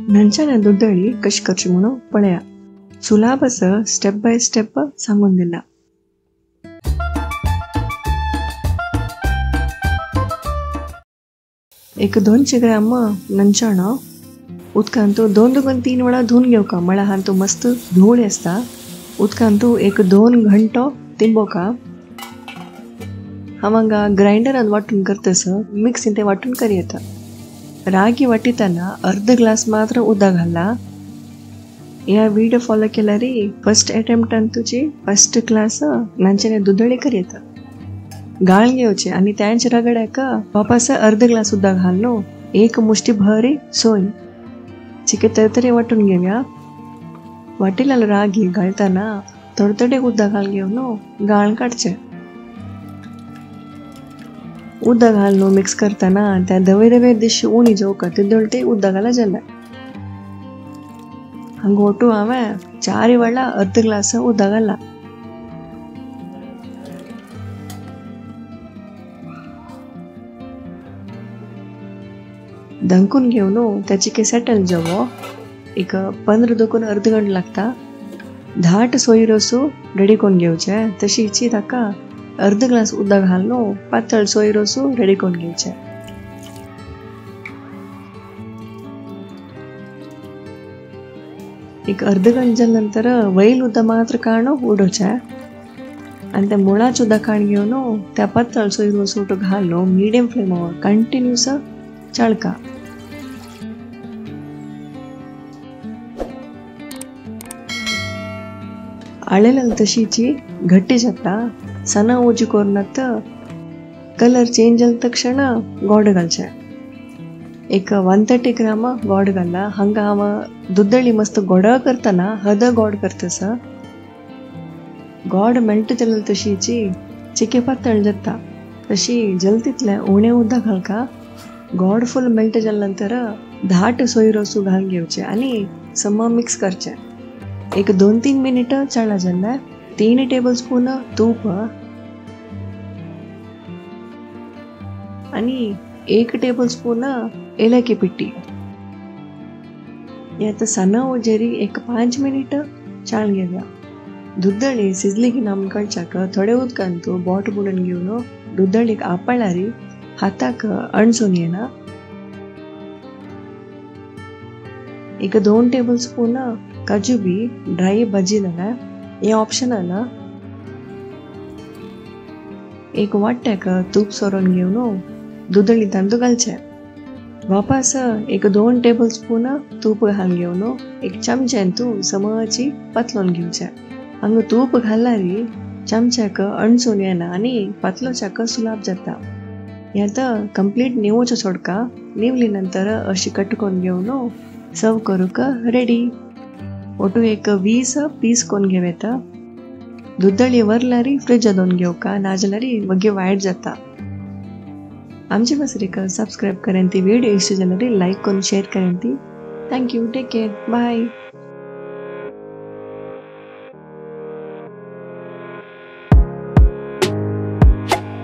नंचाने दुद्दळी कशी करची म्हणून पळया. सुलाभ असं स्टेप बाय स्टेप सांगून दिला. एक 200 ग्राम नंचाणो उदकान तो 2 2 3 वेळा धुवून घेवका. म्हळ्यार हांतू मस्त धूळ आसता. उदकान तूं 1-2 घंटो तिंबोका. हांव हांगा ग्रायंडरान वांटून करतस मिक्सीन ते वांटून कर येता. रागी वाटितना अर्ध ग्लास मात्र उदक घाला. ह्या व्हिडिओ फॉलो केल्यार फर्स्ट अटेम्प्टान तुजी फर्स्ट क्लास नांचेने दुदळी कर येता. गाळ घेवचे आनी त्यांच्या रगड्याक वापस अर्ध ग्लास उदक घालून 1 मुष्टी भरी सोय चिके तरतरे वाटून घेवया. वाटिलेलो रागी घालतना थोडे थोडे उदक घाल घेवन गाळ काडचे. उदक घालून मिक्स करतना त्या धवे धवे दिशी उणी जेवका तिदोळ ते उदक घाला जाले. हांगा ओटू हांवें 4 वेळा अर्ध ग्लास उदक घाला. दंकून घेवन त्याची के सेटल जावो एक 15 दोकून अर्ध घंटो लागता. धाट सोय रोसू रेडी करून घेवचे. तशीची ताका अर्ध ग्लास उदक घालून पातळ सोय रोसू रेडी करून घेवचे. एक अर्ध घंटो जाल्या नंतर वयल उदक मात्र काडून उडोवचें आनी त्या मुळाचें उदक काडून घेवन त्या पातळ सोय रोस घालून मिडियम फ्लेमार कंटिन्यूस चाळका. आळेलेल तशीची घट्टी जाता. सना उजी करून कलर चेंज जाले तक्षण गोड घालचें. एक 130 ग्राम गोड घाला. हांगा हांव दुद्दळी मस्त गोड करतना हद गोड करतस. गोड मेल्ट जालें तशीची चिके पातळ जाता. तशी जलतीतलें उणें उदक घालका. गोड फुल मेल्ट जाल्या नंतर धाट सोय रोसू घालून घेवचे आनी सम मिक्स करचे. एक 2-3 मिनिट चाळा जाल्यार 3 टेबलस्पून तूप आनी 1 टेबलस्पून एलकी पिट्टी. आता सना उजेरी एक 5 मिनिट चाळ घेवया. दुद्दळी शिजली की ना कळच्याक थोडे उदकान तूं बोट बुडून घेवन दुद्दळीक आपळारी हाताक अणसून येना. एक 2 टेबलस्पून काजू बी ड्राय भाजी जाल्यार हे ऑप्शनल. एक वाट्याक तूप सोरोवन घेवन दुदळी तांदूळ घालचे. वापस एक 2 टेबलस्पून तूप घालून घेवन एक चमच्यान तूं समची पातलोवन घेवचें. हांगा तूप घाल्यार चमच्याक अणसून येना आनी पातलोवच्याक सुलाभ जाता. आतां कंप्लीट निवोचो सोडका. निवली नंतर अशी कट करून घेवन सर्व करूंक रेडी. ओटू एक 20 पीस करून घेव येता. दुद्दळी वरल्यार फ्रिज दोन घेवका, नाजाल्यार मागीर वायट जाता. आमचे मसरीक सबस्क्रायब करेन ती, व्हिडिओ इश्ट जाल्यार लायक करून शेअर करेन ती. Thank you, take care, bye.